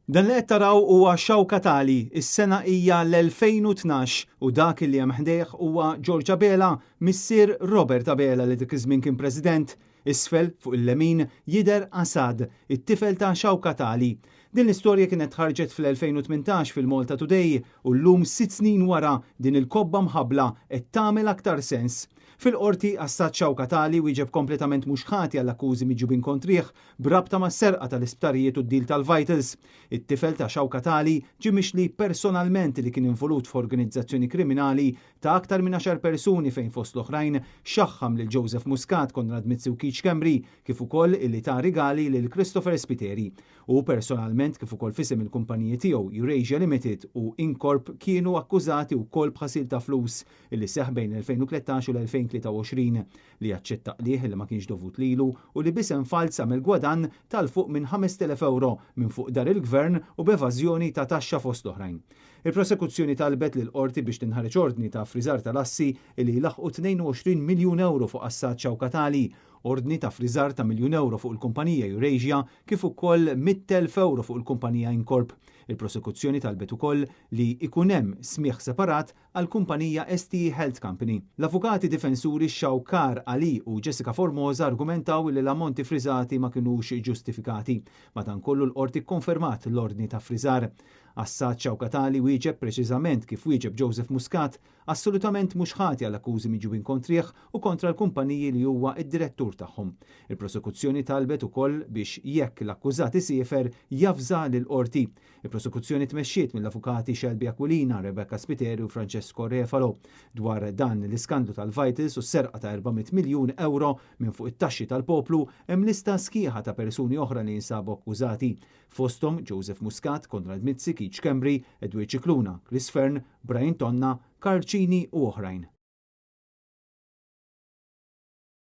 Dan li qed taraw huwa Shaukat Ali, is-sena hija l-2012 u dak li hemm ħdejh huwa George Abela, missier Robert Abela li dik iż-żmien kien President. Isfel, fuq il-lemin, jidher Assad, it-tifel ta' Shaukat Ali. Din l-istorja kienet ħarġet fl-2018 fil-Malta Today u llum sitt snin wara din il-kobba mħabbla qed tagħmel aktar sens. Fil-Qorti, Assad Shaukat Ali wieġeb kompletament mhux ħati għall-akkużi miġjubin kontrih b'rabta mas-serqa tal-isptarijiet u d-deal tal-Vitals. It-tifel ta' Shaukat Ali ġie mixli personalment li kien involut f'organizzazzjoni kriminali ta' aktar minn għaxar persuni fejn fost l-oħrajn xaħħam lil Joseph Muscat, Konrad Mizzi u Keith Schembri kif ukoll illi ta rigali lil Christopher Spiteri. Hu personalment kif ukoll f'isem il-kumpaniji tiegħu Eurasia Limited u Incorp kienu akkużati wkoll b'ħasil ta' flus illi seħħ bejn l-2013 u l-2023, li aċċetta qligħ li ma kienx dovut lilu u li b'isem falz għamel gwadann ta' 'l fuq minn 5,000 ewro minn fuq dar il-Gvern u b'evażjoni ta' taxxa fost l-oħrajn. Il-prosekuzzjoni talbet lill-Qorti biex tinħareġ ordni ta' ffriżar tal-assi illi jlaħħqu 22 miljun ewro fuq Assad Shaukat Ali, ordni ta' ffriżar ta' miljun ewro fuq il-kumpanija Eurasia kif ukoll 100,000 ewro fuq il-kumpanija Incorp. Il-prosekuzzjoni talbet ukoll li ikun hemm smigħ separat għall-kumpanija STE Health Company. L-avukati difensuri Shaukar Ali u Jessica Formosa argumentaw li l-ammonti friżati ma kinux ġustifikati. Madankollu l-Qorti kkonfermat l-ordni ta' ffriżar. Assad Shaukat Ali wieġeb preċiżament kif wieġeb Joseph Muscat, assolutament mhux ħati għal akkużi miġjubin kontrih u kontra l-kumpaniji li huwa d-direttur tagħhom. Il-prosekuzzjoni talbet ukoll biex jekk l-akkużat isiefer javża lill-Qorti. Il-prosekuzzjoni tmexxiet mill-avukati Shelby Aquilina, Rebecca Spiteri u Francesco Refalo. Dwar dan l-iskandlu tal-Vitals u s-serqa ta' 400 miljun ewro minn fuq it-taxxi tal-poplu hemm lista sħiħa ta' persuni oħra li jinsabu akkużati. Fosthom Joseph Muscat, Konrad Mizzi, Keith Schembri, Edward Scicluna, Chris Fearne, Brian Tonna, Karl Cini u oħrajn.